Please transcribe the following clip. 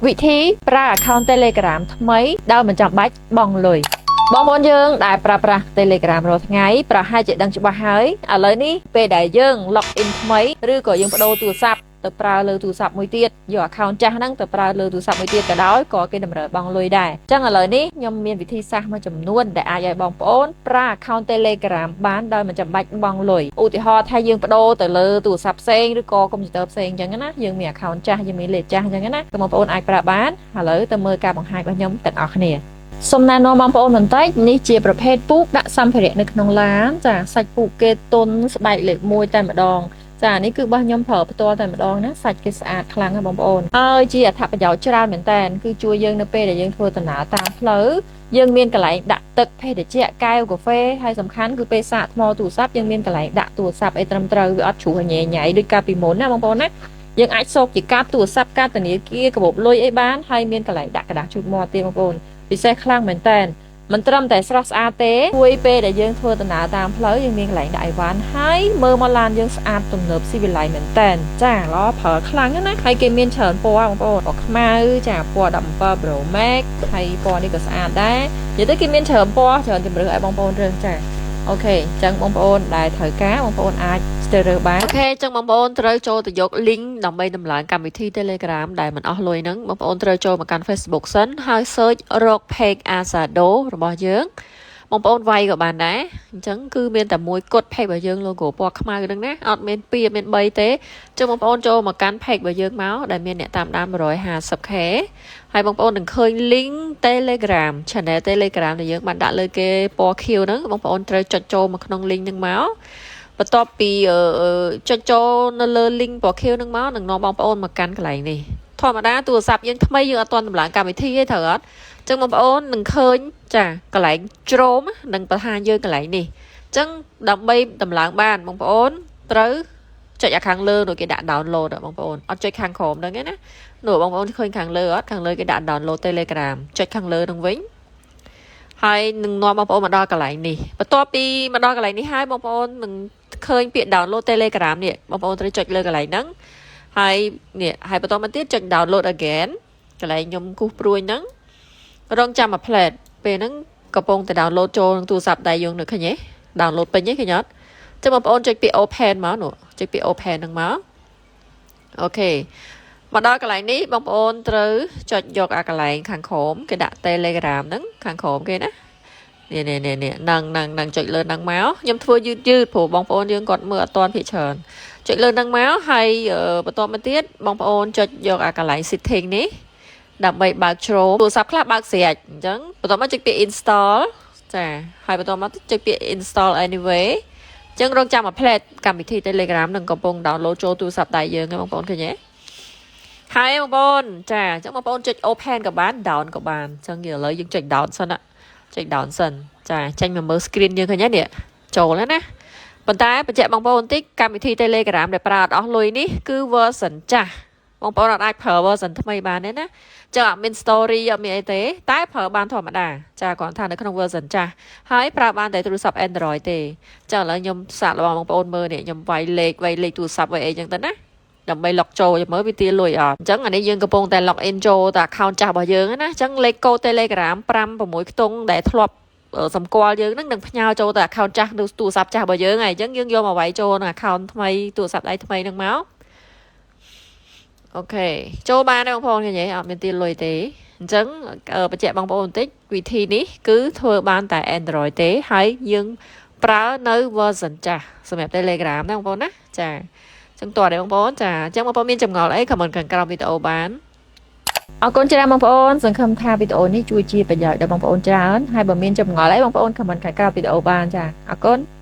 វិធីប្រើ account Telegram ថ្មីដោយមិនចាំបាច់បង់លុយបងប្អូនយើងដែលប្រើប្រាស់ Telegram រាល់ថ្ងៃប្រហែលជាដឹងច្បាស់ហើយឥឡូវនេះពេលដែលយើង log in ថ្មីឬក៏យើងប្ដូរទូរស័ព្ទទៅប្រើលើទូរស័ព្ទមួយទៀតយក account ចាស់ហ្នឹងទៅប្រើលើទូរស័ព្ទមួយទៀតក៏ដោយក៏គេតម្រូវបង់លុយដែរអញ្ចឹងឥឡូវនេះខ្ញុំមានវិធីសាស្ត្រមួយចំនួនដែលអាចឲ្យបងប្អូនប្រើ account Telegram បានដោយមិនចាំបាច់បង់លុយឧទាហរណ៍ថាយើងប្ដូរទៅលើទូរស័ព្ទផ្សេងឬក៏កុំព្យូទ័រផ្សេងអញ្ចឹងណាយើងមាន account ចាស់យើងមានលេខចាស់អញ្ចឹងណាគឺបងប្អូនអាចប្រើបានឥឡូវទៅមើលការបង្ហាញរបស់ខ្ញុំទាំងអស់គ្នាសូមណែនាំបងប្អូនបន្តិចនេះជាប្រភេទពូកដាក់សម្ភារៈនៅក្នុងឡានចាសាច់ពូកគេទុនស្បែកលេខ1តែម្ដងចានេះគឺរបស់ខ្ញុំប្រើផ្ទាល់តែម្ដងណាសាច់គេស្អាតខ្លាំងណាស់បងប្អូនហើយជាអត្ថប្រយោជន៍ច្រើនមែនតើគឺជួយយើងនៅពេលដែលយើងធ្វើដំណើរតាមផ្លូវយើងមានកន្លែងដាក់ទឹកភេសជ្ជៈកែវកាហ្វេហើយសំខាន់គឺពេលសាកថ្មទូរស័ព្ទយើងមានកន្លែងដាក់ទូរស័ព្ទអីត្រឹមត្រូវវាអត់ជ្រុះញ៉ៃញ៉ៃដូចកាលពីមុនណាបងប្អូនណាយើងអាចសោកជាកាតទូរស័ព្ទកាតធនាគារកាបូបលុយអីបានហើយមានកន្លែងដាក់ក្រដាសជូតមាត់ទៀតបងប្អូនពិសេសខ្លាំងមែនតើមិនត្រឹមតែស្រស់ស្អាតទេជួយពេលដែលយើងធ្វើដំណើរតាមផ្លូវយើងមានកន្លែងដាក់អីវ៉ាន់ហើយមើលមកឡានយើងស្អាតទំនើបស៊ីវិល័យមែនតើចាល្អប្រើខ្លាំងណាស់ហើយគេមានច្រើនពណ៌បងប្អូនពណ៌ខ្មៅចាពណ៌17 Pro Max ហើយពណ៌នេះក៏ស្អាតដែរនិយាយទៅគេមានច្រើនពណ៌ច្រើនជម្រើសឲ្យបងប្អូនរើសចា OK អញ្ចឹងបងប្អូនដែលត្រូវការបងប្អូនអាចស្ទើរើសបាន OK អញ្ចឹងបងប្អូនត្រូវចូលទៅយក link ដើម្បីដំឡើងកម្មវិធី Telegram ដែលមិនអស់លុយហ្នឹងបងប្អូនត្រូវចូលមកកាន់ Facebook សិនហើយ search រក page Azado របស់យើងបងប្អូនវាយក៏បានដែរអញ្ចឹងគឺមានតែមួយគត់ page របស់យើង logo ពណ៌ខ្មៅហ្នឹងណាអត់មាន2អត់មាន3ទេអញ្ចឹងបងប្អូនចូលមកកាន់ page របស់យើងមកដែលមានអ្នកតាមដាន 150K ហើយបងប្អូននឹងឃើញ link Telegram channel Telegram ដែលយើងបានដាក់លើគេពណ៌ខៀវហ្នឹងបងប្អូនត្រូវចុចចូលមកក្នុង link ហ្នឹងមកបន្ទាប់ពីចុចចូលនៅលើ link ពណ៌ខៀវហ្នឹងមកនឹងនាំបងប្អូនមកកាន់កន្លែងនេះធម្មតាទូរស័ព្ទយើងថ្មីយើងអត់ទាន់តម្លើងកម្មវិធីទេត្រូវអត់ចឹងបងប្អូននឹងឃើញចាកន្លែង Chrome នឹងបង្ហាញយើងកន្លែងនេះចឹងដើម្បីតម្លើងបានបងប្អូនត្រូវចុចអាខាងលើនោះគេដាក់ download បងប្អូនអត់ចុចខាងក្រោមហ្នឹងទេណានោះបងប្អូនឃើញខាងលើអត់ខាងលើគេដាក់ download Telegram ចុចខាងលើនឹងវិញហើយនឹងនាំបងប្អូនមកដល់កន្លែងនេះបន្ទាប់ពីមកដល់កន្លែងនេះហើយបងប្អូននឹងឃើញពាក្យ download Telegram នេះបងប្អូនត្រូវចុចលើកន្លែងហ្នឹងហើយនេះហើយបន្តមកទៀតចុច download again កន្លែងខ្ញុំគូសព្រួយហ្នឹងរងចាំមួយភ្លែតពេលហ្នឹងកំពុងតែ download ចូលក្នុងទូរស័ព្ទដៃយើងនៅឃើញទេ download ពេញទេឃើញអត់ចឹងបងប្អូនចុចពាក្យ open មកនោះចុចពាក្យ open ហ្នឹងមក OK មកដល់កន្លែងនេះបងប្អូនត្រូវចុចយកអាកន្លែងខាងក្រោមគេដាក់ Telegram ហ្នឹងខាងក្រោមគេណានេះនេះនេះនេះនឹងនឹងនឹងចុចលើនឹងមកខ្ញុំធ្វើយឺតយឺតព្រោះបងប្អូនយើងគាត់មើលអត់ទាន់ភាគច្រើនចុចលើនឹងមកហើយបន្តមកទៀតបងប្អូនចុចយកអាកន្លែង setting នេះដើម្បីបើក Chrome ទូរស័ព្ទខ្លះបើកស្រេចអញ្ចឹងបន្តមកចុចពាក្យ install ចាហើយបន្តមកចុចពាក្យ install anyway អញ្ចឹងរងចាំមួយភ្លែតកម្មវិធី Telegram នឹងកំពុង download ចូលទូរស័ព្ទដៃយើងហ្នឹងបងប្អូនឃើញទេហើយបងប្អូនចាអញ្ចឹងបងប្អូនចុច open ក៏បាន down ក៏បានអញ្ចឹងឥឡូវយើងចុច down សិនណាចុច down សិនចាចេញមកមើល screen យើងឃើញទេនេះចូលហើយណាប៉ុន្តែបញ្ជាក់បងប្អូនបន្តិចកម្មវិធី Telegram ដែលប្រើអត់អស់លុយនេះគឺ version ចាស់បងប្អូនអត់អាចប្រើ version ថ្មីបានទេណាចឹងអត់មាន story អត់មានអីទេតែប្រើបានធម្មតាចាគ្រាន់ថានៅក្នុង version ចាស់ហើយប្រើបានតែទូរស័ព្ទ Android ទេចឹងឥឡូវខ្ញុំសាកល្បងបងប្អូនមើលនេះខ្ញុំវាយលេខវាយលេខទូរស័ព្ទវាយអីចឹងទៅណាដើម្បី log ចូលមើលវាទាលុយអត់អញ្ចឹងអានេះយើងកំពុងតែ log in ចូលតែ account ចាស់របស់យើងណាអញ្ចឹងលេខកូដ Telegram 5 6ខ្ទង់ដែលធ្លាប់សម្គាល់យើងនឹងនឹងផ្ញើចូលទៅ account ចាស់ឬទូរស័ព្ទចាស់របស់យើងហើយអញ្ចឹងយើងយកមកវាយចូលក្នុង account ថ្មីទូរស័ព្ទដៃថ្មីនឹងមក OK ចូលបានទេបងប្អូនឃើញទេអត់មានទាលុយទេអញ្ចឹងបញ្ជាក់បងប្អូនបន្តិចវិធីនេះគឺធ្វើបានតែ Android ទេហើយយើងប្រើនៅ version ចាស់សម្រាប់ Telegram ណាបងប្អូនណាចាចឹងតោះទេបងប្អូនចាអញ្ចឹងបងប្អូនមានចម្ងល់អី comment ខាងក្រោមវីដេអូបាន អរគុណច្រើនបងប្អូនសង្ឃឹមថាវីដេអូនេះជួយជាប្រយោជន៍ដល់បងប្អូនច្រើនហើយបើមានចម្ងល់អីបងប្អូន comment ខាងក្រោមវីដេអូបានចាអរគុណ។